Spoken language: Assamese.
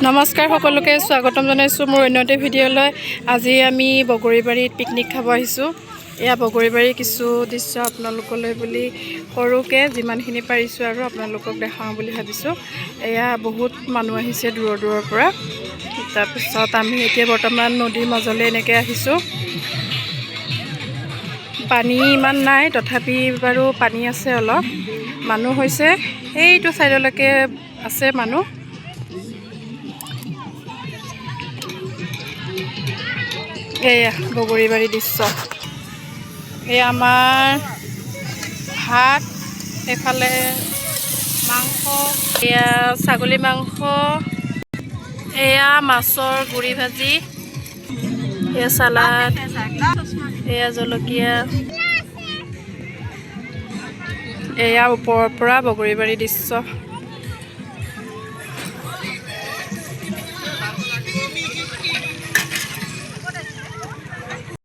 নমস্কাৰ সকলোকে স্বাগতম জনাইছোঁ মোৰ অন্য এটি ভিডিঅ'লৈ। আজি আমি বগৰীবাৰীত পিকনিক খাব আহিছোঁ। এয়া বগৰীবাৰীৰ কিছু দৃশ্য আপোনালোকলৈ বুলি সৰুকৈ যিমানখিনি পাৰিছোঁ আৰু আপোনালোকক দেখাওঁ বুলি ভাবিছোঁ। এয়া বহুত মানুহ আহিছে দূৰৰ দূৰৰ পৰা। তাৰপিছত আমি এতিয়া বৰ্তমান নদীৰ মাজলৈ এনেকৈ আহিছোঁ। পানী ইমান নাই, তথাপি বাৰু পানী আছে অলপ। মানুহ হৈছে, এইটো ছাইডলৈকে আছে মানুহ। এয়া বগৰীবাৰী দৃশ্য। এয়া আমাৰ ভাত, এইফালে মাংস, এয়া ছাগলী মাংস, এয়া মাছৰ গুড়ি ভাজি, এয়া চালাড, এয়া জলকীয়া। এয়া ওপৰৰ পৰা বগৰীবাৰী দৃশ্য।